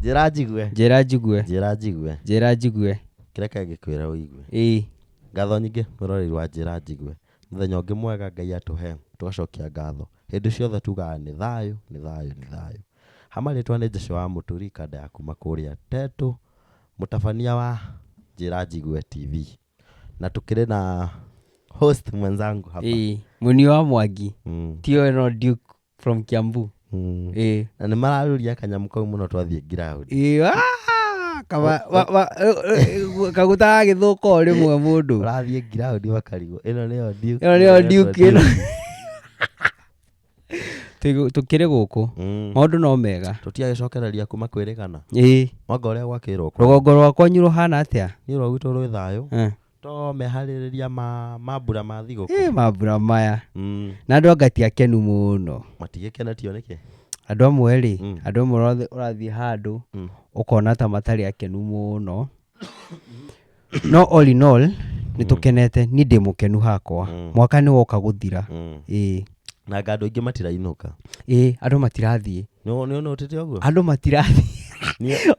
Njĩra njigue. Njĩra njigue. Njĩra njigue. Njĩra njigue. Kĩreke ngĩkwĩre ũigue. Ĩĩ. Ngatho nyingĩ mwĩroreri wa Njĩra njigue. Mũthenya ũngĩ mwega Ngai atũhe, tũgacokia ngatho. Hĩndĩ ciothe tugaga nĩ thayũ, nĩ thayũ, nĩ thayũ. Ha marĩtwa nĩ Jesse wa Mũturi, kanda ya kuma kũrĩa Tetu, mũtabania wa Njĩra Njigue TV. Na tũkĩrĩ na host mwenzangu hapa. Ĩĩ. Mũini wa Mwangi. Tio ĩno Duke from Kiambu. Ĩĩ. Na nĩ mararũria kanyamũ kau mũno twathiĩ ground. Ĩĩ, ah, kama kaguta gagĩthũka o rĩmwe mũndũ. Ũrathiĩ ground makarigwo ĩno nĩyo Duke. Ĩno nĩyo Duke ĩno. Tũkĩrĩ gũkũ. Maũndũ no mega. Tũtiagĩcokereria kuma kwĩrĩgana. Ĩĩ. Mwanga ũrĩa gwakĩrwo. Rũgongo rwa kwanyu rũhana atĩa? Niĩ rwa gwitũ rwĩ thayũ. To meharĩrĩria ma mambura ma thigũkũ. Ĩ mambura maya. Na andũ anga ti akenu mũno. Matigĩkenetio nĩkĩ? Andũ amwe rĩ, andũ amwe ũrathiĩ handũ ũkona ta matarĩ akenu mũno. No all in all nĩ tũkenete, niĩ ndĩ mũkenu hakwa. Mwaka nĩ woka gũthira. Ĩĩ. Na anga andũ aingĩ matirainũka. Ĩĩ, andũ matirathiĩ. Nĩ ũnotĩte ũguo? Andũ matirathiĩ.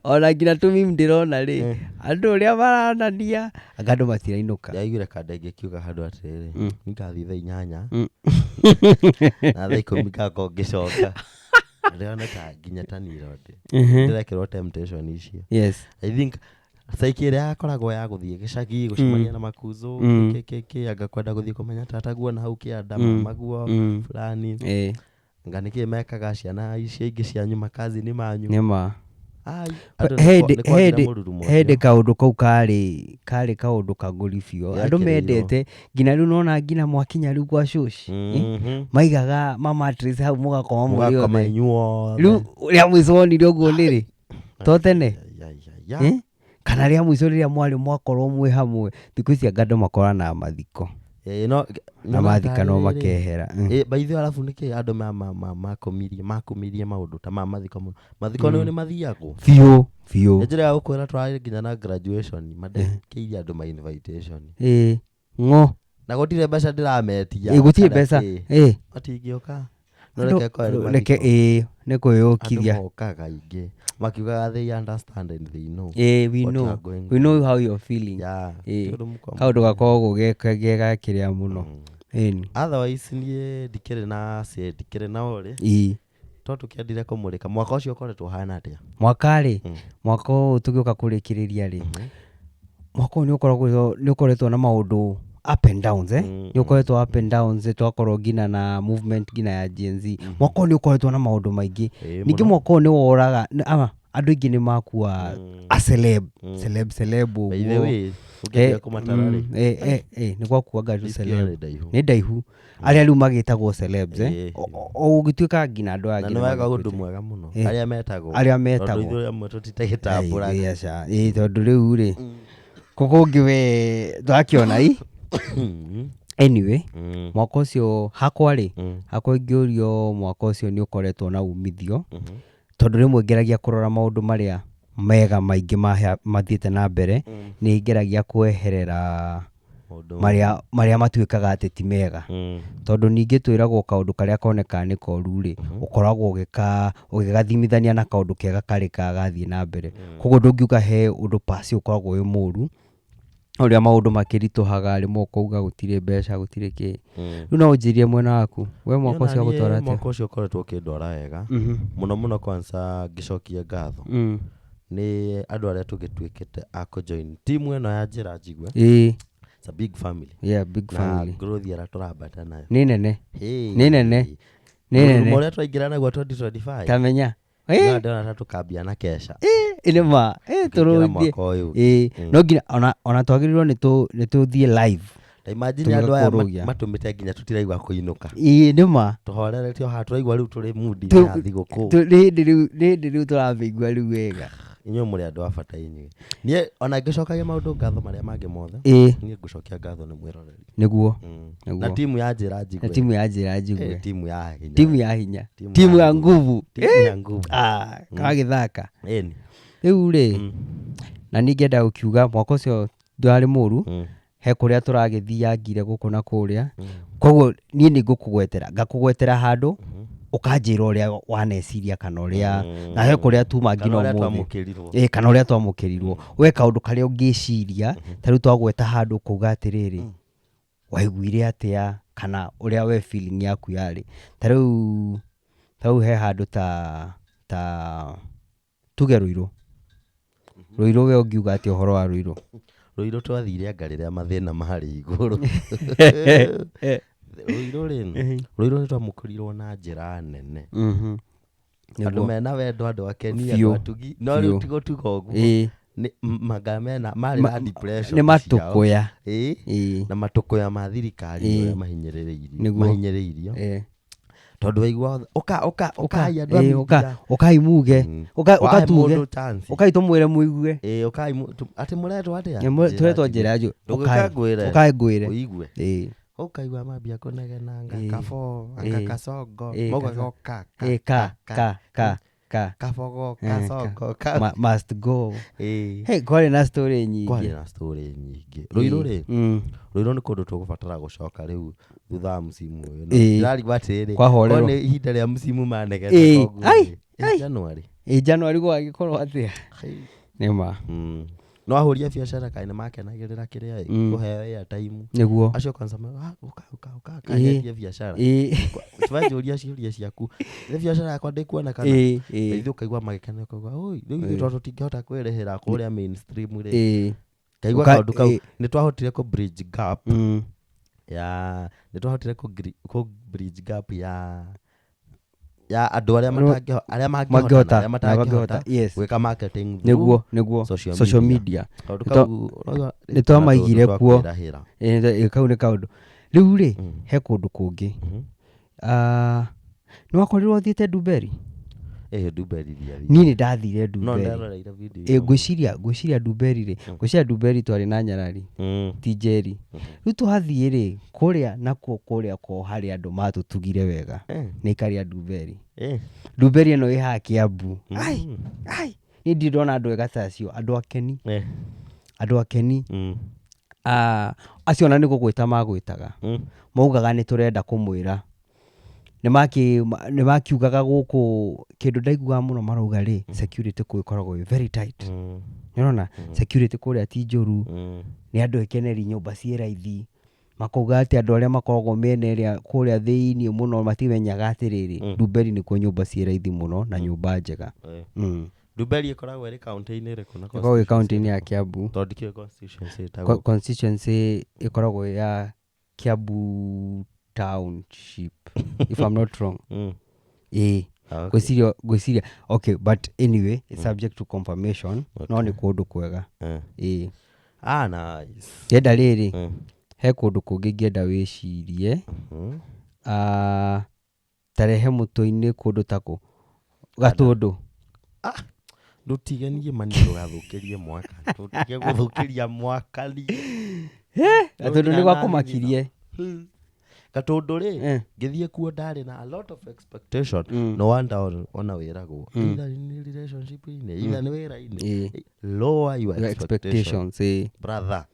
Ona nginya tũmeme ndĩrona rĩ, andũ ũrĩa maranania, anga andũ matirainũka. Ndĩraiguire kanda ĩngĩ ĩkiuga handũ atĩrĩrĩ, niĩ ngathiĩ thaa 8 na thaa 10 ngakorwo ngĩcoka. Ndĩrona ta nginya ta Nairobi. Ndĩrekĩrwo temptation icio. I think Saiki ĩrĩa yakoragwo ya gũthiĩ gĩcagi gũcemania na makuzo kĩ kĩ kĩ anga kwenda gũthiĩ kũmenya tataguo na hau kĩanda mamaguo fulani. Anga nĩkĩ mekaga ciana icio ingĩ cianyu makazini manyu. Nĩ ma. Ai, andũ nĩ kwagira mũrurumo Hĩndĩ ũcio. kaũndũ kau karĩ karĩ kaũndũ kagũri biũ. Andũ Gekĩrĩirwo. mendete nginya rĩu nona nginya mwakinya rĩu gwa cũci. Maigaga ma mattress hau mũgakoma mũrĩ Mũgakoma othe. inyuothe. Rĩu rĩa mũico wonire ũguo nĩ rĩ? To tene? Ai, ai, ai, ai. Eh? Kana rĩa mũico rĩrĩa mwarĩ mwakorwo mwĩ hamwe, thikũ ici anga andũ makoranaga mathiko. Ĩĩ, no Na mathikano makehera. Ĩ, by the way, arabu nĩkĩ andũ makũmirie makũmirie maũndũ ta ma mathiko mũno. Mathiko nĩ nĩ mathiagwo. Biũ, biũ. Nĩ njĩra ya gũkwĩra tũrarĩ nginya na graduation, mandĩkĩire andũ ma invitation. Ĩĩ. Ng'o. Na gũtirĩ mbeca ndĩrametia. Ĩ, gũtirĩ kana mbeca. kĩ. Ĩ. Matingĩũka. No Andũ- reke korwo nĩ reke mathiko. ĩĩ nĩ kwĩyũkithia. Andũ mokaga aingĩ makiugaga they understand and they know. Ĩĩ, we what you know. are going We know how you're feeling. Yeah. Ĩĩ. Ti ũndũ mũkwa Kaũndũ gakoragwo ge ge ga kĩrĩa mũno. Ĩni. Otherwise niĩ ndikĩrĩ na say, ndikĩrĩ na ũrĩ. Ĩĩ. To tũkĩendire kũmũrĩka mwaka ũcio ũkoretwo ũhana atĩa? Mwaka rĩ, mwaka ũyũ tũgĩũka kũrĩkĩrĩria rĩ, mwaka ũyũ nĩ ũkoragwo nĩ ũkoretwo na maũndũ up and downs eh? Nĩ ũkoretwo up and downs, twakorwo nginya na movement nginya ya Gen Z. Mwaka ũyũ nĩ ũkoretwo na maũndũ maingĩ. Ĩĩ, Ningĩ mũno. mwaka ũyũ nĩ woraga, andũ aingĩ nĩ makua a celeb, celeb, celeb By the ũguo. way, ũngĩtiga kũmatara rĩ. Nĩ gwakuanga andũ List celeb. ĩyo nĩ ndaihu. Nĩ ndaihu. Arĩa rĩu magĩtagwo celebs eh? Ĩĩ. O gũgĩtuĩka nginya andũ aya Na angĩ nĩ nĩ wega ũndũ magĩkuĩte. mwega mũno. Ĩĩ. Arĩa metagwo. Arĩa metagwo. Tondũ ithuĩ amwe tũtitagĩtambũraga. Ĩĩ, aca. Ĩĩ, tondũ rĩu rĩ, kũngĩ we twakĩona i. Anyway, mwaka ũcio hakwa rĩ, hakwa ingĩũrio mwaka ũcio nĩ ũkoretwo na umithio, tondũ rĩmwe ngeragia kũrora maũndũ marĩa mega maingĩ mathiĩte na mbere, nĩ ngeragia kweherera marĩa marĩa matuĩkaga atĩ ti mega. Tondũ ningĩ twĩragwo kaũndũ karĩa konekaga nĩ koru rĩ, ũkoragwo ũgĩgathimithania na kaũndũ kega karĩ gathiĩ na mbere. Koguo ndũngiuga he ũndũ pasi ũkoragwo wĩ mũru, ũrĩa maũndũ makĩritũhaga rĩmwe ũkauga gũtirĩ mbeca gũtirĩ kĩ. Rĩu no ũnjĩrie mwena waku, we mwaka ũcio wagũtwara atĩa? Mwaka ũcio ũkoretwo ũkĩndwara wega mũno mũno, kwanza ngĩcokia ngatho nĩ andũ arĩa tũgĩtuĩkĩte a kũjoin timu ĩno ya Njĩra Njigue. It's a big family. Yeah, big Na family. growth ĩrĩa tũrambata nayo Nĩ nene. Hey. Nĩ nene. Nĩ Mũrurumo nene. ũrĩa twaingĩra naguo 2025. Tamenya. No ndĩrona ta tũkambia na kesha. Ĩ nĩ ma. Tũkĩingĩra Tũrũithie. mwaka ũyũ. Ĩ, no nginya ona twagĩrĩirwo nĩ tũthiĩ live. Ta imagine andũ aya Tũgĩkũrũgia. matũmĩte nginya tũtiraigua kũinũka. Ĩ nĩ ma. Tũhoreretio haha tũraigua rĩu tũrĩ mood ya thigũkũ. Nĩ hĩndĩ rĩu nĩ hĩndĩ rĩu tũramĩigua rĩu wega. Inyuĩ mũrĩ andũ a bata inyuĩ. Niĩ ona ngĩcokagia maũndũ ngatho marĩa mangĩ mothe. Niĩ ngũcokia ngatho nĩ mwĩroreri. Nĩguo. Na timu ya Njĩra Njigue. Na timu ya Njĩra Njigue. Timu ya hinya. Timu ya hinya. Timu Timu ya ya nguvu. Timu ya nguvu. Kagĩthaka. Ĩni. Rĩu rĩ, na niĩ ngĩenda gũkiuga mwaka ũcio ndwarĩ mũru, he kũrĩa tũragĩthiangire gũkũ na kũrĩa. Koguo niĩ nĩ ngũkũgwetera, ngakũgwetera handũ. Ũkanjĩra ũrĩa waneciria kana ũrĩa na he kũrĩa tuma Kana nginya ũrĩa ũmũthĩ. twamũkĩrirwo. Ĩĩ, kana ũrĩa twamũkĩrirwo. We kaũndũ karĩa ũngĩciria, ta rĩu twagweta handũ ũkauga atĩrĩrĩ, waiguire atĩa, kana ũrĩa we feeling yaku yarĩ. Ta rĩu he handũ ta tuge Rũirũ. Rũirũ, we ũngiuga atĩa ũhoro wa Rũirũ? Rũirũ twathire anga rĩrĩa mathĩna marĩ igũrũ. Rũirũ rĩ, Rũirũ nĩ twamũkĩrirwo na njĩra nene. Andũ mena wendo, andũ akeni, andũ atugi, no rĩu ti gũtuga ũguo. Nĩ manga mena marĩ na depression Nĩ ciao. matũkũya. Ĩĩ. Na matũkũya ma thirikari, ũrĩa mahinyĩrĩrĩirio. Mahinyĩrĩirio. Tondũ waigua ũka ũka ũkai andũ a Ũka media. Ũkai muge. Ũka ũka Wahe tuge. mũndũ chance. Ũkai tũmwĩre mũigue. Ĩĩ, ũkai atĩ mũretwo atĩa? Nĩ tũretwo njĩra njũ. Ndũgĩũka ngwĩre. Ũkai ngwĩre. Ũigue. Ũkaigua mambia kũnegenanga. Kabo anga kasongo. Maugaga o ka ka. Ka ka ka ka. Kabogo. Kasongo ka. Must go. Ĩĩ. Hey, kwarĩ na story nyingĩ. Kwarĩ na story nyingĩ Rũirũ rĩ. Rũirũ nĩ kũndũ tũgũbatara gũcoka rĩu thutha wa msimu ũyũ. Ndĩrarigwo atĩrĩrĩ, Kwahorerwo. korwo nĩ ihinda rĩa msimu manegena koguo Ai, rĩ, ĩ January. Ĩ January gwagĩkorwo atĩa? Nĩ ma. No ahũri a biacara kaĩ nĩ makenagĩrĩra kĩrĩa ĩ kũheo airtime. Acio kwanza ah, ũka ũka ũka kanyendie biacara. Tiwanjũria ciũria ciaku, nĩ biacara yakwa ndĩkuonekana. Ĩĩ. Ithuĩ ũkaigua magĩkena, ũkauga oi rĩu ithuĩ tondũ tũtingĩhota kwĩrĩhĩra kũrĩa mainstream rĩ, ngaigua kaũndũ kau nĩ twahotire kũ bridge gap ya nĩ twahotire kũ bridge gap ya andũ arĩa arĩa mangĩhota Mangĩhota na arĩa na matangĩhota mangĩhota, yes. gwĩka marketing through Nĩguo social social media. media. Kaũndũ kau Nĩ twamaigire twa kuo. kwĩrahĩra. Ĩĩ, kau nĩ kaũndũ rĩu rĩ he kũndũ kũngĩ. Ah, nĩ wakorirwo ũthiĩte Ndumberi? Ĩĩ, Ndumberi ndiathiĩ. Niĩ nĩ ndathire No Ndumberi. nderoreire video. Ĩ, ngwĩciria Ndumberi twarĩ na nyarari, ti Njeri. Rĩu twathiĩ rĩ, kũrĩa nakuo kũrĩa ko harĩ andũ matũtugire wega. Nĩ aikari a Ndumberi. Ndumberi ĩno ĩ haha Kiambu. Ai ai, niĩ ndirĩ ndona andũ ega ta acio, andũ akeni. Andũ akeni. Ah, acio ona nĩ gũgwĩta magwĩtaga. Maugaga nĩ tũrenda kũmwĩra. Nĩ makiugaga gũkũ kĩndũ ndaiguaga mũno marauga rĩ, security kũu ĩkoragwo ĩ very tight. Nĩũrona security kũrĩa ti njũru. Nĩ andũ ekeneri, nyũmba ciĩ raithi. Makauga atĩ andũ arĩa makoragwo mĩena ĩrĩa kũrĩa thĩiniĩ mũno matimenyaga atĩrĩrĩ, Ndumberi nĩkuo nyũmba ciĩ raithi mũno na nyũmba njega. Ndumberi ĩkoragwo ĩrĩ kaũntĩ-inĩ ĩrĩkũ na Ĩkoragwo ĩ constituency kaũntĩ-inĩ ya ĩrĩkũ? Kiambu. Tondũ ndikĩũĩ constituency ĩtagwo. Constituency ĩkoragwo ĩ ya Kiambu Township, if I'm not wrong. Ĩĩ. Ah, okay. Ngwĩciria, okay, but anyway, it's subject to confirmation, no nĩ kũndũ kwega. Ĩĩ. Ah, nice. Ngĩenda rĩrĩ, he kũndũ kũngĩ ingĩenda wĩcirie. Ah, tarehe mũtwe-inĩ kũndũ ta kũ Gatũndũ. Ah, ndũtige niĩ mani, ndũgathũkĩrie mwaka, ndũtige gũthũkĩria mwaka niĩ. Gatũndũ nĩ gwakũmakirie. Gatũndũ rĩ, ngĩthiĩ kuo ndarĩ na a lot of expectation. No wonder ona wĩragwo either nĩ relationship-inĩ, either nĩ wĩra-inĩ. Lower your Your expectation, expectations, ĩĩ. brother.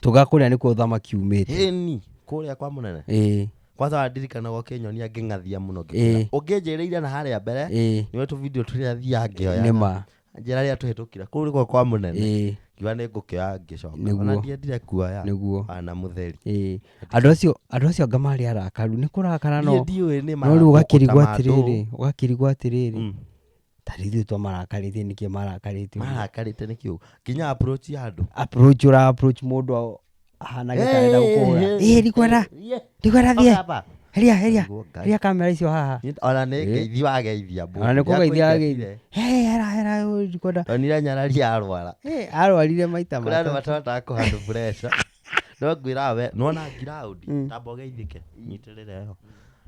Tũga kũrĩa nĩkuo ũthamaki umĩte. Ĩni kũrĩa kwa mũnene. Kwanza wandirikanaga ũkĩnyonia ngĩng'athia mũno, ngĩkwĩra ũngĩnjĩrĩire na harĩa mbere, nĩwe tũvideo tũrĩa thiaga ngĩoya. Nĩma. Njĩra rĩrĩa tũhĩtũkire kũu nĩkuo kwa mũnene, ngiuga nĩ ngũkĩoya ngĩcoka. Ona ndiendire kuoya. Ana mũtheri. Ĩĩ, andũ acio anga marĩ arakaru nĩ kũrakara, no Niĩ ndiũĩ nĩ no rĩu ũgakĩrigwo marakũta atĩrĩrĩ, ũgakĩrigwo atĩrĩrĩ, ta rĩu ithuĩ twamarakarĩtie nĩkĩ marakarĩte ũguo? Marakarĩte nĩkĩ nginya approach ya andũ? Approach, ũra approach mũndũ ahanage ta arenda gũkũhũra. Ĩĩ, ndikwenda, ndikwenda, thiĩ. Hapa. Heria, heria. Nĩguo Ngai. Heria kamera icio haha. Ona nĩ ngeithi wageithia mũndũ. Ona nĩ kũgeithia. Nĩakũingatire. Wageithia. Hey, hera, hera, ndikwenda. Onire nyarari arwara. Eh, arwarire maita Kũrĩ andũ matatũ. matahotaga kũhandle pressure. No ngwĩra we nĩwona ground, tamba ũgeithĩke, nyitĩrĩra ĩyo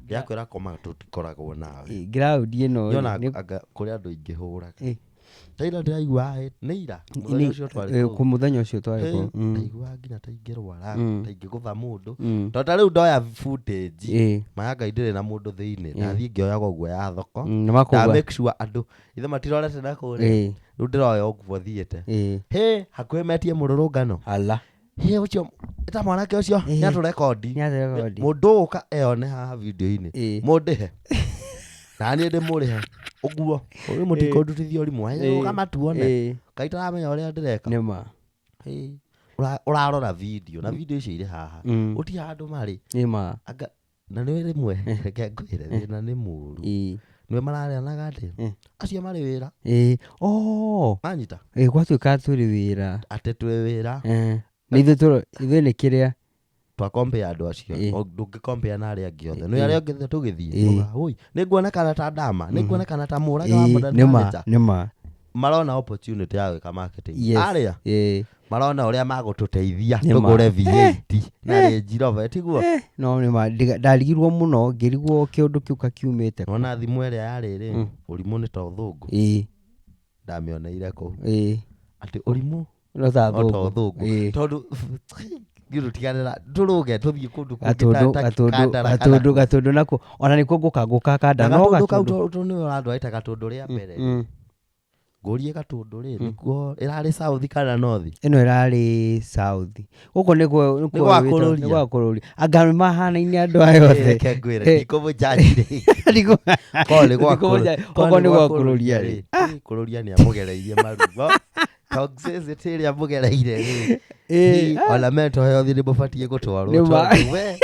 ndĩrakwĩra, koma tũtikoragwo nawe. Ĩ, ground ĩno rĩ, Niona anga kũrĩ andũ ingĩhũraga. Ta ira ndĩraigua nĩ ira mũthenya ũcio twarĩ kũu. Kũ mũthenya ũcio twarĩ kũu. Ndaiguaga nginya ta ingĩrwara, ta ingĩgũtha mũndũ, tondũ ta rĩu ndoya footage maya Ngai ndĩrĩ na mũndũ thĩinĩ, ndathiĩ ngĩoyaga ũguo ya thoko. Nĩ Nda makuga. make sure andũ ithe matirorete na kũrĩa. Rĩu ndĩroya ũguo thiĩte, hĩ hakuhĩ metie mũrũrũngano. Ala. Hĩ, ũcio ta mwanake ũcio nĩ atũrekondi. Nĩ atũrekondi. Mũndũ ũka eyone haha video-inĩ. Mũndĩhe. Na niĩ ndĩmũrĩhe ũguo ũyũ mũtikũndutithia ũrimũ. Rũgama tuone. Kaĩ itaramenya ũrĩa ndĩreka. Nĩma. Ĩ, ũrarora video na video icio irĩ haha. Gũtirĩ handũ marĩ. Nĩma. Anga na nĩ rĩmwe reke ngwĩre thĩna nĩ mũru. Nĩwe mararĩanaga atĩ acio marĩ wĩra. Ĩ. Oh. Manyita. Ĩ, gwatuĩka tũrĩ wĩra. Atĩ twĩ wĩra. Nĩ ithuĩ ithuĩ nĩ kĩrĩa. Twakompea andũ acio. Ndũngĩkompea na arĩa angĩ othe. Nĩ arĩa angĩ othe tũgĩthiĩ. Uga, "Oi, nĩ nguonekana ta ndama, nĩ nguonekana ta mũraga wa modern Nĩma, furniture." nĩma. Marona opportunity ya gwĩka marketing. Yes. Arĩa marona ũrĩa magũtũteithia Nĩma. tũgũre V8 na Range Rover, tiguo? No nĩma, ndarigirwo mũno, ngĩrigwo kĩũndũ kĩu kakiumĩte kũ. Nona thimũ ĩrĩa yarĩ rĩ, ũrimũ nĩ ta ũthũngũ. Ndamĩoneire kũu. Atĩ ũrimũ No ta no ta thũngũ. ũthũngũ. Tondũ ithuĩ tũtiganĩra, tũrũge tũthiĩ kũndũ kũngĩ Gatũndũ, ta gatũndũ, Kandara kana gatũndũ, gatũndũ nako, ona nĩkuo ngũka ngũka Kandara, Na no gatũndũ kau gatũndũ. tondũ nĩwe ũrandwarĩte gatũndũ rĩa mbere. Ngũrie gatũndũ rĩ, nĩkuo ĩrarĩ south kana north? Ĩno ĩrarĩ south. Gũkũ nĩkuo, nĩkuo Nĩ gwa wĩtagwo, kũrũria. nĩ gwa kũrũria. Anga nĩ mahanaine andũ aya othe. Reke ngwĩre, ndikũmũnjanji rĩngĩ. Korwo nĩ gwa Ndikũmũnjanji. korwo Okorwo nĩ nĩ gwa gwa kũrũria kũrũria rĩ. rĩ. Kũrũria nĩ amũgereirie maru. Toxicity ĩrĩa amũgereire rĩ. Ona mental health nĩ mũbatiĩ gũtwarwo Nĩ ma- tondũ we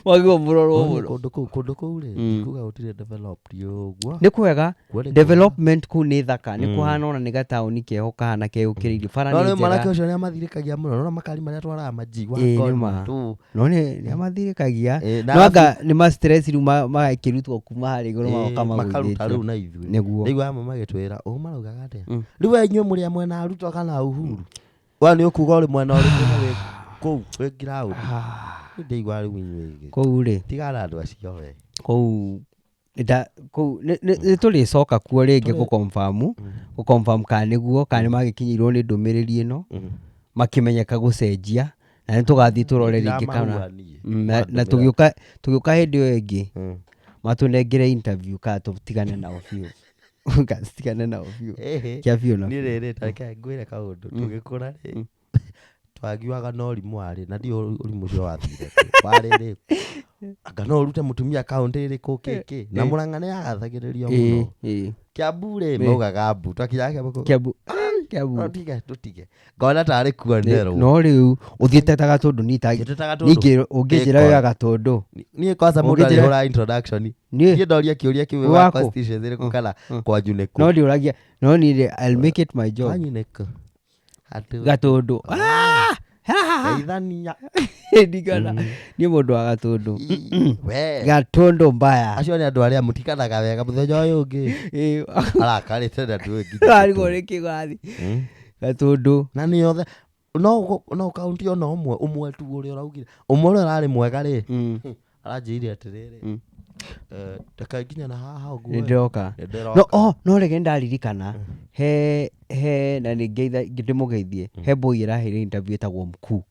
Wagĩrĩirwo mũrorwo Ona mũno. kũndũ kũu, kũndũ kũu rĩ, ndikuga gũtirĩ developed ũguo. Nĩ kwega. Kuo nĩ kwega. Development kũu nĩ thaka, nĩ kũhana ona nĩ gataũni keho kahana keyũkĩrĩirie. Bara No nĩ rĩu mwanake njega. ũcio nĩ amathirĩkagia mũno. Nona makari marĩa twaraga maji wa Ĩ, God nĩ ma. tu. No nĩ amathirĩkagia. Na No arabu anga nĩ ma stress rĩu magakĩrutwo kuma harĩa igũrũ magoka makaruta magũithĩtio. rĩu na ithuĩ. Nĩguo. Rĩu amwe magĩtwĩra, ũũ maraugaga atĩa? Rĩu we inyuĩ mũrĩ a mwena wa Ruto kana Uhuru? We nĩ ũkuga ũrĩ mwena ũrĩkũ na wĩ kũu, wĩ ground? Niĩ ndĩigua rĩu inyuĩ. Kũu rĩ. Tigana na andũ acio we. Kũu, nda, kũu, nĩ, nĩ, nĩ tũrĩcoka kuo rĩngĩ gũ confirm kana nĩguo, kana nĩ magĩkinyĩirwo nĩ ndũmĩrĩri ĩno, makĩmenyeka gũcenjia, na nĩ tũgathiĩ tũrore rĩngĩ kana Ndĩramahua niĩ. Na Mandũmĩra. tũgĩũka hĩndĩ ĩyo ĩngĩ, matũnengere interview kana tũtigane nao biũ. Kana tũtigane nao biũ. Kĩa biũ na Niĩ biũ. rĩrĩ, ta reke ngwĩre kaũndũ, tũgĩkũra rĩ, twagiaga na ũrimũ warĩ, na ndiũĩ ũrimũ ũcio wathire kũ. Warĩ rĩ, anga no ũrute mũtumia kaũntĩ ĩrĩkũ kĩkĩ, na Mũrang'a nĩ yagathagĩrĩrio mũno. Kiambu rĩ, maugaga mbu, twakinyaga Kiambu kũ- Kiambu. Kiambu. No tige, tũtige. Ngona tarĩ kuonerwo. No rĩu ũthiĩte ta Gatũndũ niĩ ta- Thiĩte ta Gatũndũ. ningĩ ũngĩnjĩra Ĩkora. wĩ Gatũndũ. Niĩ kwanza mũndũ Ũngĩnjĩra- arĩhũra introduction. Niĩ? Niĩ ndoria kĩũria kĩu Wĩ wa wakũ? constituency ĩrĩkũ kana kwanyu nĩ kũ? No ndiũragia, no niĩ rĩ, I'll make it my job. Kwanyu nĩ kũ? Gatũndũ. Gatũndũ. Geithania. Ndigana. Niĩ mũndũ wa Gatũndũ. We. Gatũndũ mbaya. Acio nĩ andũ arĩa mũtikanaga wega mũthenya ũyũ ũngĩ. Arakarĩte na ndũĩ nginya Warigwo gĩtũmi. nĩ kĩ ũrathiĩ. Gatũndũ. Na nĩ othe no no kaunti ona ũmwe, ũmwe tu ũrĩa ũraugire. Ũmwe ũrĩa ũrarĩ mwega rĩ. Aranjĩire atĩrĩrĩ. Reke nginya na haha ũguo. Nĩ ndĩroka. Nĩ ndĩroka. No, oh, no reke ndaririkana. He, he, na nĩ ngeitha, ndĩmũgeithie. He boy ĩraheire interview ĩtagwo Mkuu.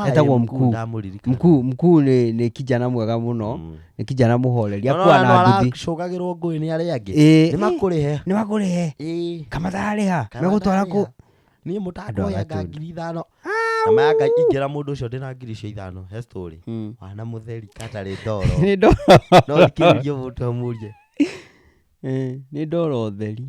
Etagwo Ĩ, Mkuu. Mkuu ndamũririkana. Mkuu, Mkuu nĩ kijana mwega mũno. Nĩ kijana mũhoreri. No, no, Akua no, na nduthi. aracũgagĩrwo ngũĩ nĩ arĩa angĩ. Ĩ, Nĩ makũrĩhe. Nĩ makũrĩhe. Kama matararĩha, Kama megũtwara kũ? matararĩha. Niĩ Andũ a mũtakũheanga Gatũndũ. ngiri ithano. Na maya Ngai ingĩra mũndũ ũcio ndĩna ngiri icio ithano, he story. Wana mũtheri katarĩ ndoro. Nĩ ndoro. No thikĩrĩrie mũndũ amũrie. Nĩ ndoro theri.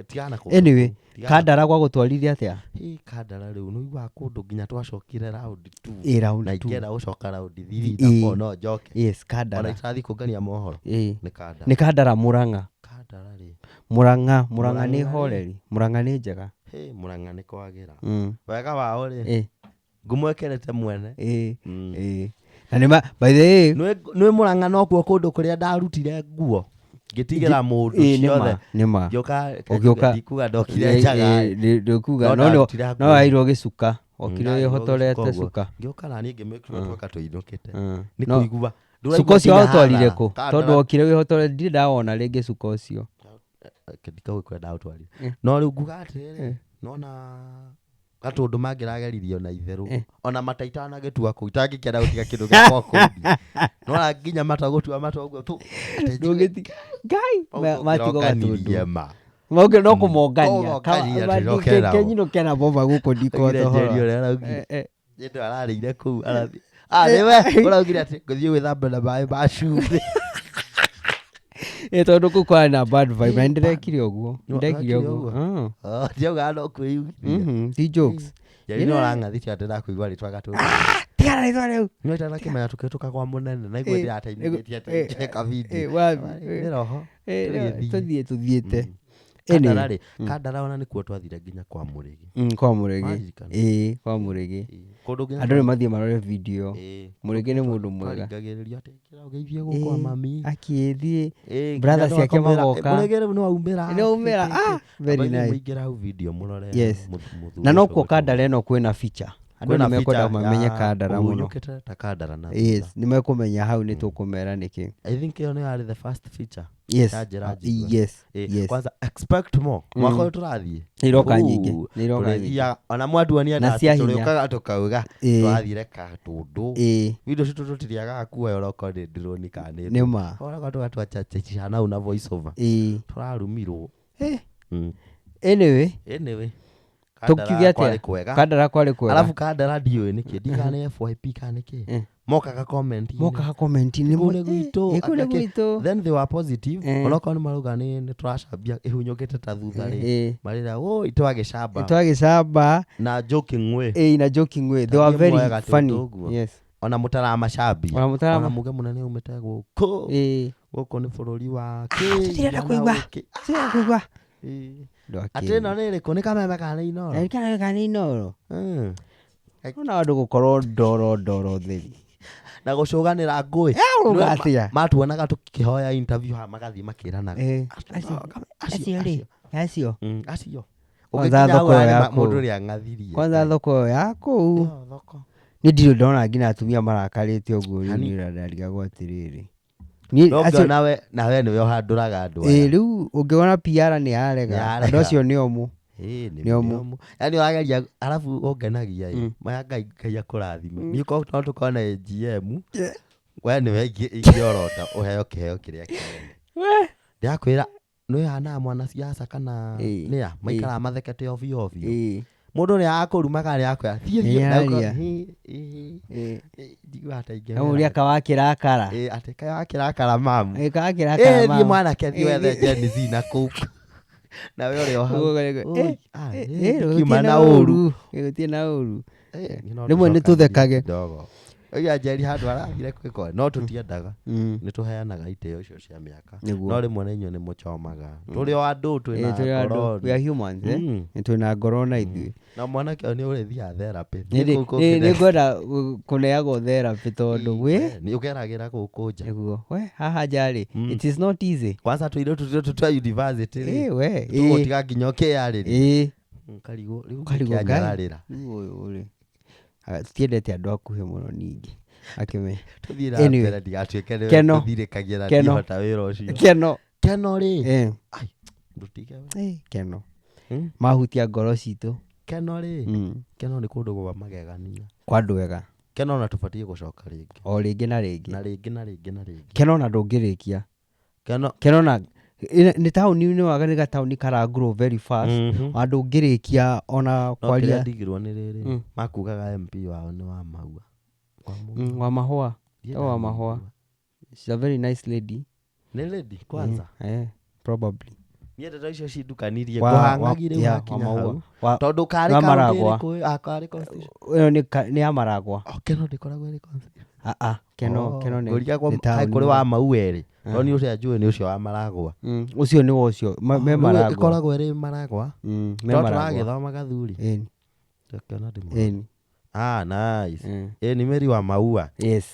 Tigana kũndũ Anyway, kũu, tigana Kandara gwa gũtwarire atĩa? Ĩ, Kandara rĩu nĩ ũiguaga kũndũ nginya twacokire round 2. Ĩ, round Na two. ingĩenda gũcoka round 3 na 4 no njoke. Yes, Kandara. Ona itarathiĩ kũngania mohoro. Nĩ Kandara. Nĩ Kandara Murang'a. Kandara rĩ. Murang'a, Murang'a nĩ Murang'a rĩ. horeri. Murang'a nĩ njega. Hĩ, Murang'a nĩ kwagĩra. Wega wao rĩ. Ngũmwekerete mwene. Na nĩ ma, by the way, Nĩ Murang'a nokuo kũndũ kũrĩa ndarutire nguo. Ngĩtigĩra mũndũ Nĩ ma, ciothe. nĩ ma. Ngĩũka, Ũgĩũka. ndikuga ndokire njaga. Ndikuga, No no ndarutire no nguo. waheirwo gĩcuka. Okire Ndaheirwo wĩhotorete gĩcuka ũguo. cuka. Ngĩũka na niĩ ngĩ make sure twoka tũinũkĩte. Nĩ No. kũigua. Cuka ũcio nginya waũtwarire hathara. kũ? Kandara. Tondũ wokire wĩhotorete, ndirĩ ndawona rĩngĩ cuka ũcio. Ndikauge kũrĩa ndaũtwarire. No rĩu nguga atĩrĩrĩ, nona Gatũndũ mangĩrageririo na itherũ. Ona mata itanagĩtua kũu, itangĩkĩenda gũtiga kĩndũ gĩakwa kũu. Nona nginya mata gũtua mata ũguo tu. Atĩ njigue Ndũngĩtiga. Ngai, Hau matigwo tũngĩroganirie Gatũndũ. ma. Mauge no kũmongania. Kũmongania, Ka- tũroke nao. kenyinũke na boba gũkũ ndikota Oigire ũhoro. Njeri ũrĩa araugire. Njeri ararĩire kũu, arathiĩ. Nĩwe, ũraugire atĩ ngũthiĩ gwĩthamba na maĩ ma cumbĩ. Ĩ, tondũ kũu kwarĩ na bad vibe na nĩndĩrekire ũguo. Nĩndekire Wekire ũguo. ũguo? Ah. Oh, ndiaugaga no kwĩyugithia. Ti jokes. Njeri no ũrang'athirie atĩ ndakũigua rĩtwa gatũndũ. Tigana rĩtwa rĩu. Nĩ ũtanakĩmenya tũkĩhĩtũka kwa mũnene na igua ndĩrateithĩtie atĩ njeka video. Nĩ roho. Tũgĩthiĩ. Tũthiĩ tũthiĩte. Kandara rĩ, Kandara ona nĩkuo twathire nginya kwa Mũrĩgi. Kwa Mũrĩgi. Waririkana? Ĩĩ, kwa Mũrĩgi. Kũndũ nginya Andũ nĩ mathiĩ marore video. Ĩĩ. Mũrĩgi nĩ mũndũ mwega. Twaringagĩrĩrio atĩ kĩra ũgeithie gũkũ kwa mami. Akĩthiĩ. Ĩĩ, Brother nginya ciake tũgakomera, magoka. Mũrĩgi rĩu nĩwaumĩra. Nĩ waumĩra, ah, very Aba nice. mũingĩre hau video mũrore. Yes. Mũthuri Na no ũcio kuo ũgwĩtwo Kandara ĩno kwĩna feature. Andũ Kwĩna nĩ mekwenda feature mamenye ya Kandara mũno. ũhunyũkĩte ta Kandara na Yes, thutha. nĩ mekũmenya hau nĩ tũkũmera nĩkĩ. I think ĩyo nĩyo yarĩ the first feature. Yes. Ya njĩra Ah, njigue. yes. Ĩĩ, Yes. Kwanza expect more. Mwaka ũyũ tũrathiĩ. Nĩ iroka Ooh, nyingĩ. Nĩ iroka nyingĩ. tũrĩthiaga- ona mwatuonia Na cia hinya. tũrĩũkaga tũkauga Ĩĩ. twathire Katũndũ. Ĩĩ. Video citũ tũtirĩagaga kuoya ũrokorwo nĩ drone kana nĩ Nĩ ma. Ũroka tũgatwachachicana hau na voice over. Ĩĩ. Tũrarumirwo. Eh. Anyway, Anyway. tũkiuge Kandara kwarĩ atĩa? kwega. Kandara kwarĩ kwega. Alafu Kandara ndiũĩ nĩkĩ ndikana nĩ FYP kana nĩkĩ. Eh. Mokaga comment-inĩ. Mokaga comment-inĩ. Kũu nĩ gwitũ. Ĩ, kũu nĩ Aka- gwitũ. Then they were positive. Eh. Onokorwo nĩ marauga nĩ tũracambia ĩhunyũkĩte ta thutha rĩ. Ĩĩ. Marĩra woi twagĩcamba. Twagĩcamba. Na joking way. Ĩĩ, na joking way. They were Thambiĩ very muoyaga funny. tũtũ ũguo. Yes. Ona mũtaramacambia. Ona mũtarama- Ona muge mũnene aumĩte gũkũ. Ĩĩ. Gũkũ nĩ bũrũri wa Tũtirenda kũigua. Tũtirenda kũigua. Atĩ ĩno nĩ ĩrĩkũ? Nĩ kameme kana nĩ Inooro? Nĩ kameme kana nĩ Inooro? Mm. Ona andũ gũkorwo ndoro ndoro theri. Na gũcũganĩra ngũĩ. Ũrauga atĩa? Matuonaga tũkĩhoya interview haha magathiĩ makĩranaga. Eh. Acio, Acio rĩ, acio. Acio. Kwanza Ũgĩkinya thoko hau ĩyo ya arĩ kũu. mũndũ ũrĩa ang'athirie. Kwanza thoko ĩyo ya kũu. Ĩyo thoko. Niĩ ndirĩ ndona nginya atumia marakarĩte ũguo rĩu Hani. niĩ ndarigagwo atĩrĩrĩ. Niĩ No acio- ũngĩona we na we nĩwe ũhandũraga andũ Ĩĩ, aya. rĩu ũngĩona PR nĩ yarega. Nĩ yarega. Andũ acio nĩ omũ. Ĩĩ, nĩ Nĩ omũ. nĩ omũ. Yaani ũrageria arabu ũngenagia ĩ. Maya Ngai Ngai akũrathime. Niĩ korwo no tũkorwo na AGM. We nĩwe ingĩorota ũheo kĩheo kĩrĩa kĩnene. Ndĩrakwĩra nĩ hanaga mwanasiasa kana Ĩĩ. nĩa maikaraga mathekete ovyo ovyo. Ĩĩ. Mũndũ nĩ akũrumaga nĩ akwĩra thiĩ Nĩ thiĩ na aria. ũko- ĩ, ĩ, Ĩĩ. ĩ, njiguaga ta ingĩmera. Kamũria kawakĩrakara. Ĩ, atĩ kaĩ wakĩrakara mamu. Ĩ, kawakĩrakara Ĩ, thiĩ mamu. mwanake thiĩ Ĩ, wethe Gen Z na kũu. Na we ũrĩ o hau. Ũguo, Oi, ĩ, ah, ĩ, ĩ, ĩ, ndikiuma gũtirĩ na na ũru. ũru. Ĩ, gũtirĩ na ũru. Ĩ, no Rĩmwe nĩ tũcokanĩrie tũthekage. kidogo. Oiga Njeri handũ arathire kwĩko no tũtiendaga. Nĩ tũheanaga itĩo icio cia mĩaka. Nĩguo. No rĩmwe na inyuĩ nĩ mũchomaga. Tũrĩ o andũ Ĩ, twĩna tũrĩ andũ. ngoro. We are humans, eh? Nĩ twĩna ngoro na ithuĩ. Na mwanake ũyũ nĩ ũrĩthiaga therapy. Nĩ Thiĩ kũu nĩ kũngĩ ngwenda kũneagwo therapy tondũ wĩ Nĩ ũgeragĩra gũkũ nja. nĩguo we haha nja rĩ it is not easy. Kwanza tũirĩtu tũtũ twa university rĩ. Ĩ, we ĩ, Tũgũtiga nginya ũkĩyarĩria. ĩ Ũkarigwo rĩu Ũkarigwo, Ngai. ngĩkĩanyararĩra. Rĩu ũyũ rĩ tutiendete andũ akuhĩ mũno ningĩ akĩmenya. Tũthiĩ na Anyway. mbere ndigatuĩke nĩwe Keno. tũthirĩkagia na Keno. ndihota wĩra ũcio. Keno. Keno rĩ. Ĩ, Ai, ndũtige we. ĩ, Keno. Mahutia ngoro citũ. Keno rĩ. Keno nĩ kũndũ gwa magegania. Kwa andũ ega. Keno ona tũbatiĩ gũcoka rĩngĩ. O rĩngĩ na rĩngĩ. Na rĩngĩ na rĩngĩ na rĩngĩ. Keno ona ndũngĩrĩkia. Keno. Keno na nĩ taũni nĩ waga nĩ gataũni kara grow very fast. Ona ndũngĩrĩkia ona No kĩrĩa kwaria. ndigirwo nĩ rĩrĩ. Makugaga MP wao nĩ wa maua. Wa mũndũ. Wa mahũa. Ndiĩ Wa mahũa. ndamũigua. She's a very nice lady. Nĩ lady kwanza. Probably. Niĩ ndeto icio cindukanirie Wa- ngũhang'agi rĩu yeah, hakinya wa maua. hau. Wa- Tondũ karĩ wa kaũntĩ Maragwa. ĩrĩkũ? Ah, karĩ constitution. Ĩyo nĩ nĩ ya Maragwa. Oh, Keno ndĩkoragwo ĩrĩ constitution. Ah, ah, Keno, Oh, Keno nĩ ngũrigagwo nĩ kaĩ taũni. kũrĩ wa mau erĩ. No niĩ ũcio njũĩ nĩ ũcio wa Maragwa. Ũcio nĩ wa ũcio. Me Rĩu Maragwa. ĩkoragwo ĩrĩ Maragwa. Me To Maragwa. tũragĩthoma Gathuri. Ĩni, Tũkĩona ndĩmũĩ. ĩni. Ah, nice. Ĩ nĩ Mary wa Maua. Yes.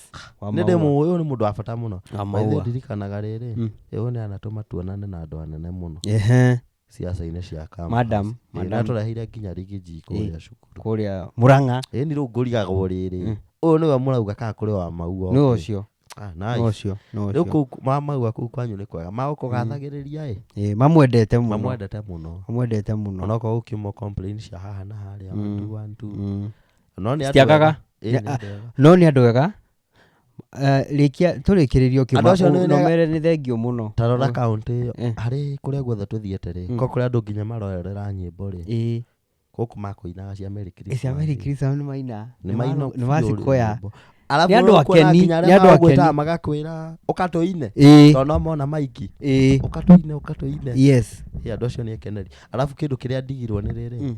Wa Nĩ Maua. ndĩmũĩ ũyũ nĩ mũndũ wa bata mũno. Wa By the way, Maua. ndirikanaga rĩrĩ. Ũyũ nĩ anatũma tuonane na andũ anene mũno. Ehe. Siasa-inĩ cia campus. Madam, Ĩ, madam. na tũreheire nginya rigiji kũrĩa cukuru. Kũrĩa Murang'a. Ĩ nĩ rĩu ngũrigagwo rĩrĩ. Ũyũ nĩwe mũrauga kana kũrĩ wa Maua. Nĩ ũcio. Ah, Nĩ nice. ũcio. Nĩ Rĩu ũcio. kũu wa Maua kũu kwanyu nĩ kwega. Magũkũgathagĩrĩria ĩ. Ĩ, mamwendete mũno. Mamwendete mũno. Mamwendete mũno. Onokorwo gũkiuma complain cia haha na harĩa one two one two. No nĩ andũ Citiagaga. ega. Ĩ, nĩ andũ ega. No nĩ andũ ega. Rĩkia tũrĩkĩrĩrie ũkiuma Andũ acio nĩ na ũmere nĩ thengio mũno. Ta rora kaũntĩ ĩyo Eh. harĩ kũrĩa guothe tũthiĩte rĩ ko kũrĩa andũ nginya maroerera nyĩmbo rĩ Ĩ. gũkũ makũinaga cia Merry Ĩ, cia Merry Christmas Christmas nĩ maina. nĩ maina Nĩ macikoya. biũ nyĩmbo. Arabu Nĩ andũ ũkuona akeni, nginya nĩ arĩa andũ magũgwĩtaga akeni. magakwĩra ũkatũine Ĩĩ. tondũ no mona maiki Ĩĩ. ũkatũine ũkatũine Yes. Ĩ, andũ acio nĩ ekeneri arabu kĩndũ kĩrĩa ndigirwo nĩ rĩrĩ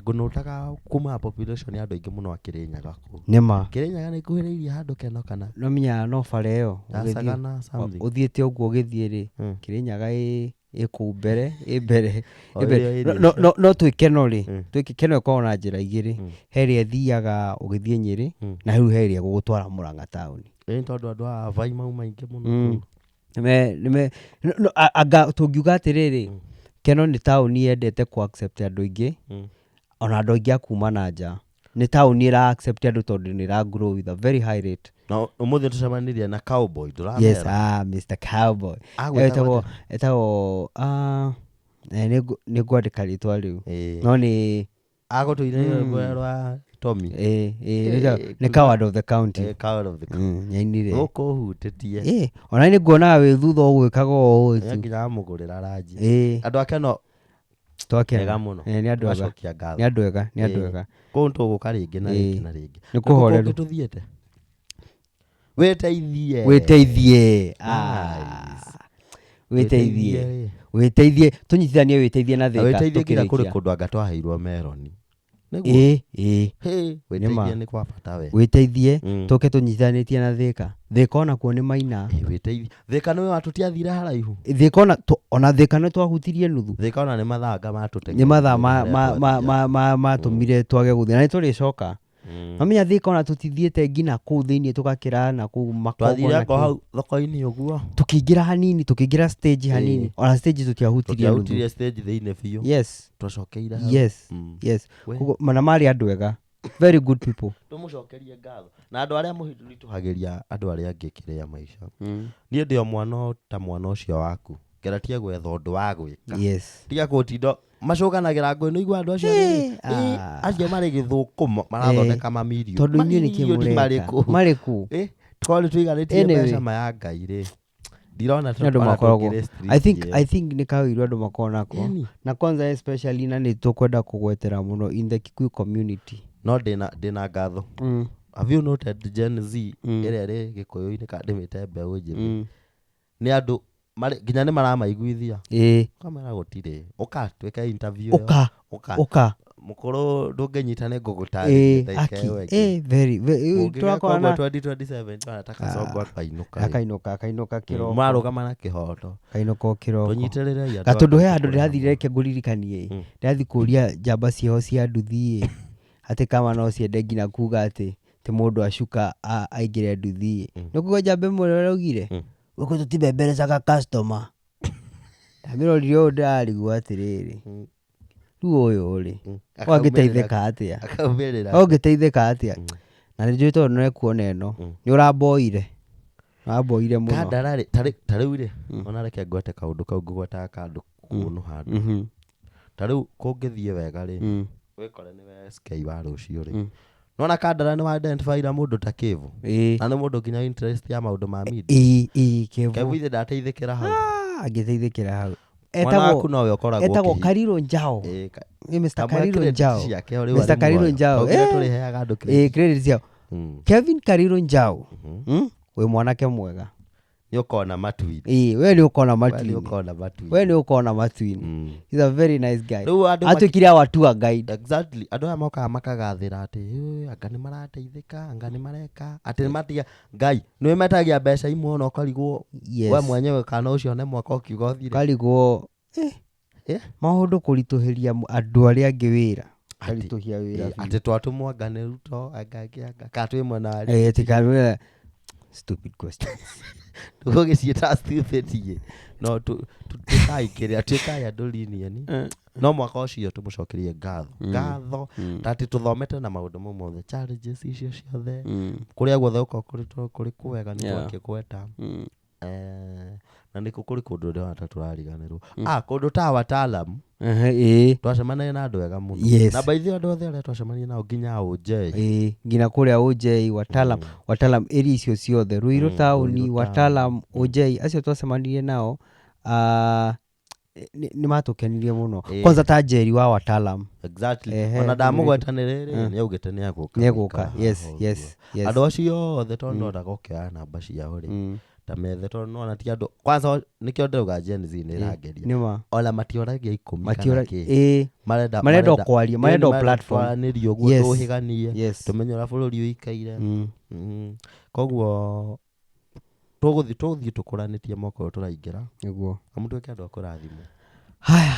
ngũnũtaga kuma population ya andũ aingĩ mũno a Kĩrĩnyaga kũu. Nĩma. Kĩrĩnyaga nĩ ĩkuhĩrĩirie handũ Keno kana No menyaga no bara ĩyo ũgĩthiĩ Sagana something. ũthiĩte ũguo ũgĩthiĩ rĩ Kĩrĩnyaga ĩ ĩ kũu mbere ĩ mbere O ĩ mbere. ĩrĩa ĩrĩa No- no- no twĩ Keno rĩ twĩ Keno ĩkoragwo na njĩra igĩrĩ he ĩrĩa ĩthiaga ũgĩthiĩ Nyĩrĩ na rĩu he ĩrĩa ĩgũgũtwara Mũrang'a taũni. Ĩ nĩ tondũ andũ a Vai mauma aingĩ mũno kũu. Nĩme nĩme no- no, anga tũngiuga atĩrĩrĩ Keno nĩ taũni yendete kũ accept andũ aingĩ ona andũ aingĩ a kuma na nja nĩ taũni ĩra accept andũ tondũ nĩ ĩra grow with a very high rate. Na ũmũthĩ tũcemanirie na cowboy Yes, ndũramera ah, Mr. Cowboy. Agwĩtagwo Etagwo etagwo ah, nĩ ngwandĩka rĩtwa rĩu Ĩĩ. no nĩ Agũtũire rwĩmbo rwa Tommy. Nĩ coward of the county. Coward of the county. Nyainire. Gũkũ ũhutĩtie. Ona nĩ nguonaga wĩ thutha ũgwĩkaga ũũ Nĩ tu. nginya amũgũrĩra ranji. Ĩĩ. Andũ a Keno Twakena. ega mũno. Nĩ andũ ega. Tũgacokia ngatho. Nĩ andũ ega, nĩ andũ ega. Kũu tũgũka rĩngĩ na rĩngĩ na rĩngĩ. Nĩ kũhoreru. Kũngĩ tũthiĩte. Wĩteithie. Wĩteithie. Ah. Wĩteithie. Wĩteithie. Wĩteithie tũnyitithanie wĩteithie na Na Thĩka wĩteithie nginya kũrĩ tũkĩrĩkia. kũndũ anga twaheirwo meroni. Nĩguo. Ĩĩ, ĩĩ. Hĩ, wĩteithie nĩ kwa bata we. Wĩteithie tũke tũnyitithanĩtie na Thĩka. Thĩka onakuo nĩ maina. Ĩ, wĩteithie. Thĩka nĩwe watũtiathire haraihu. Thĩka ona ona Thĩka nĩ twahutirie nuthu. Thĩka ona nĩ mathanga matũteng'eririe Nĩ mathaa harĩa twathiaga. matũmire twage gũthiĩ na nĩ tũrĩcoka. Mamenya Thĩka ona tũtithiĩte nginya kũu thĩinĩ tũgakĩra na kũu makongo Twathire na anga kĩ. hau thoko-inĩ ũguo. Tũkĩingĩra hanini tũkĩingĩra stage hanini ona stage tũtiahutirie nuthu. Tũtiahutirie stage thĩinĩ biũ. Yes. Twacokeire hau. Yes. Yes. We. Koguo mana marĩ andũ ega. Very good people. Tũmũcokerie ngatho. Na andũ arĩa mũritũhagĩria andũ arĩa angĩ kĩrĩa maica. Niĩ ndĩ o mwana ta mwana ũcio waku. Ngeratie gwetha ũndũ wa gwĩka. Yes. Tiga gũtinda macũganagĩra ngũĩ nĩ igua andũ acio rĩrĩ, acio marĩ gĩthũkũmo marathondeka mamirioni. Tondũ inyuĩ nĩkĩ Mamirioni marĩ mũreka? kũ? Marĩ kũ? Tũkorwo nĩ tũiganĩtie Anyway. mbeca ma ya Ngai rĩ. Ndirona Nĩ andũ ona makoragwo. tũngĩrĩ street I think ĩyo. I think nĩ kawĩiru andũ makoragwo nako. Yaani. Na kwanza especially na nĩ tũkwenda kũgwetera mũno in the Kikuyu community. No ndĩna ngatho. Have you noted Gen Z ĩrĩa ĩrĩ gĩkũyũ-inĩ kana ndĩmĩte mbeũ njĩthĩ? Nĩ andũ marĩ nginya nĩ maramaiguithia. Kamera gũtirĩ. Ũka twĩke interview ĩyo. Ũka. Ũka. Ũka. Mũkũrũ ndũngĩnyita nĩ ngũgũtarĩria ndagĩka Aki. ĩyo ĩngĩ. Very, very. Ũngĩgeka Tũrakorwo ũguo na 2027 twana ta Kasongo akainũka rĩ. Akainũka, akainũka kĩroko. Marũgama na kĩhoto. Kainũka o kĩroko. Tũnyitĩrĩrei andũ Gatũndũ he aya handũ tũkũre ndĩrathire hamwe. reke ngũririkanie ĩ. Ndĩrathiĩ kũria njamba ciao cia nduthi ĩ. Atĩ kama no ciende nginya kuga atĩ ti mũndũ acuka aingĩre nduthi ĩ. Nĩ kũigua njamba ĩmwe ũrĩa ĩraugire? Gũkũ tũtibemberecaga customer. Ndamĩrorire ũũ ndĩrarigwo atĩrĩrĩ. Rĩu ũyũ rĩ, ũngĩteithĩka atĩa? Akaumĩrĩra. Ũngĩteithĩka atĩa? Na nĩ njũĩ tondũ nĩ ekuona ĩno. Nĩ ũramboire. Ũramboire mũno. Kandara rĩ, ta rĩu rĩ, ona reke ngwete kaũndũ kau ngũgwetaga kandũ kũnũ handũ. Ta rĩu kũngĩthiĩ wega rĩ, wĩkore nĩwe SK wa rũciũ rĩ. Nĩwona Kandara nĩ wa identify ra mũndũ ta Kevo. Na nĩ mũndũ nginya interest ya maũndũ ma media. Ĩĩ, ĩĩ, Kevo. Kevo ithe ndateithĩkĩra hau. Angĩteithĩkĩra hau. Mwana waku nowe ũkoragwo Etagwo ũkĩhi- Kariro Njao. Ĩĩ, Nĩ Mr. kamwe Kariro credit Njao. ciake o rĩu Mr. arĩ Kariro muoyo. Njao. Tondũ nginya tũrĩheaga andũ credit. Ĩĩ, credit ciao. Kevin Kariro Njao. Wĩ mwanake mwega. Nĩ ũkona matu-inĩ. Ĩĩ, we nĩ ũkona We nĩ matu-inĩ. ũkona matu-inĩ. We nĩ ũkona matu-inĩ. He's a very nice guy. Rĩu andũ maki- Atuĩkire our tour guide. Exactly. Andũ aya mokaga makagathĩra atĩ "Ĩ, anga nĩ marateithĩka, anga nĩ mareka, atĩ nĩ matiga Ngai nĩ metagia mbeca imwe ona ũkarigwo Yes. we mwenyewe kana ũcio nĩ mwaka ũkiuga ũthire. Ũkarigwo maũndũ kũritũhĩria andũ arĩa angĩ wĩra. Karitũhia wĩra biũ. Atĩ twatũmwo anga nĩ Ruto, anga angĩ anga kana twĩ mwena wa Ati kamwĩra stupid questions. Tũgũgĩciĩta stupid ĩ. No tuĩkai kĩrĩa, tuĩkai andũ lenient. No mwaka ũcio tũmũcokerie ngatho. Ngatho ta atĩ tũthomete na maũndũ mau mothe, challenges icio ciothe. Kũrĩa guothe gũkoragwo kũrĩ kwega nĩ twakĩgweta. Na nĩkũ kũrĩ kũndũ ndĩrona ta tũrariganĩrwo. Kũndũ ta wataalamu. Ĩĩ. Twacemanirie na andũ ega mũno. Yes. Na by the way andũ othe arĩa twacemanirie nao nginya Ũnjei. Ĩĩ, nginya kũrĩa Ũnjei, wataalam, wataalam area icio ciothe, Ruiru taũni, Ruiru wataalam, Ũnjei, acio twacemanirie nao, Nĩ matũkenirie mũno. Kwanza ta Njeri wa Wataalam. Exactly. Ona ndamũgweta nĩ rĩrĩ, nĩ augĩte nĩ egũka. Nĩ egũka, yes. Andũ acio othe, tondũ no ndaga ũkĩoya namba ciao rĩ, ta methe, tondũ nona ti andũ kwanza, nĩkĩo ndĩrauga Gen Z nĩ ĩrangeria. Nĩma. Ona matioragia 10 kana Matiora kĩ. Marenda Marenda o kwaria, marenda o platform. Twaranĩrie ũguo, tũhĩganie, tũmenye ũrĩa bũrũri ũikaire. Koguo tũgũthiĩ tũkũranĩtie mwaka ũyũ tũraingĩra, amu tuĩke andũ a kũrathimwo. Haya,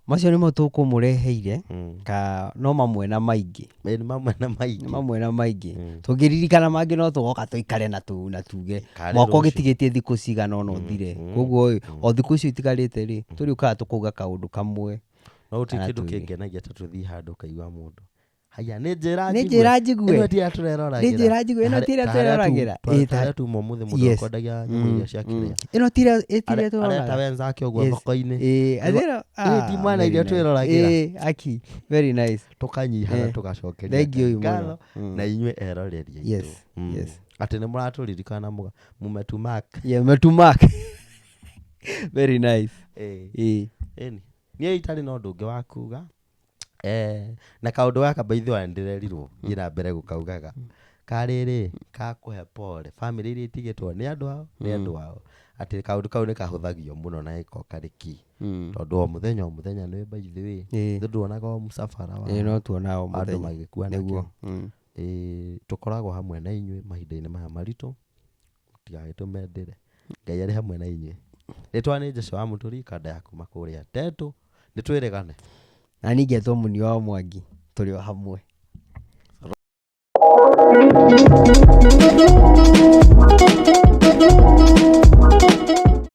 macio nĩmo tũkũmũreheire, ka no mamwe na maingĩ. Ĩ, nĩ mamwe na maingĩ. Nĩ mamwe na maingĩ. Tũngĩririkana mangĩ no tũgoka tũikare na tuge Karĩ mwaka rũciũ. ũgĩtigĩtie thikũ cigana ũna ũthire. Koguo ĩ, o thikũ icio itigarĩte rĩ, tũrĩũkaga tũkauga kaũndũ kamwe. No gũtirĩ Kana kĩndũ twĩrĩ. kĩngenagia ta tũthiĩ handũ ũkaigua mũndũ, haya, nĩ njĩra. Nĩ njĩra njigue. Ĩno ti ĩrĩa tũreroragĩra. Nĩ njĩra njigue, ĩno ti ĩrĩa tũreroragĩra. Ĩ, Ta harĩa tuma ũmũthĩ, mũndũ ũkwendagia nyamũ iria cia kĩrĩa. Ĩno ti ĩrĩa ĩ ti ĩrĩa Areta tũroraga. wenzake ũguo thoko-inĩ. Athĩra, Ĩ, ti mwana very iria nice. twĩroragĩra. Ĩ, aki, very nice. Tũkanyihana, tũgacokeria Thank you Ngai mũno. ngatho na inyuĩ eroreri aitũ. Atĩ nĩ mũratũririkana, mũmetumak. Yeah, metumak. Very nice. Ĩ. Ĩni niĩ itarĩ na ũndũ ũngĩ wa kuga, na kaũndũ gaka, by the way, nĩndĩrerirwo thiĩ na mbere gũkaugaga karĩrĩ ka kũhe pole family iria itigĩtwo nĩ andũ ao, nĩ andũ ao, atĩ kaũndũ kau nĩ kahũthagio mũno na gĩko karĩ ki, tondũ o mũthenya o mũthenya nĩ, by the way, nĩ nduonaga o mũcabara wa Ĩ, no tuonaga o andũ mũthenya. magĩkua. Nĩguo. Nakĩo. Ĩ, tũkoragwo hamwe na inyuĩ mahinda-inĩ maya maritũ, mũtigagĩtũme ndĩre. Ngai arĩ hamwe na inyuĩ. Rĩtwa nĩ Joshua wa Mũtũri, kanda ya kuma kũrĩa Tetu. Nĩ twĩrĩgane. Na niĩ ngetwo Mũni wa Mwangi, tũrĩ o hamwe.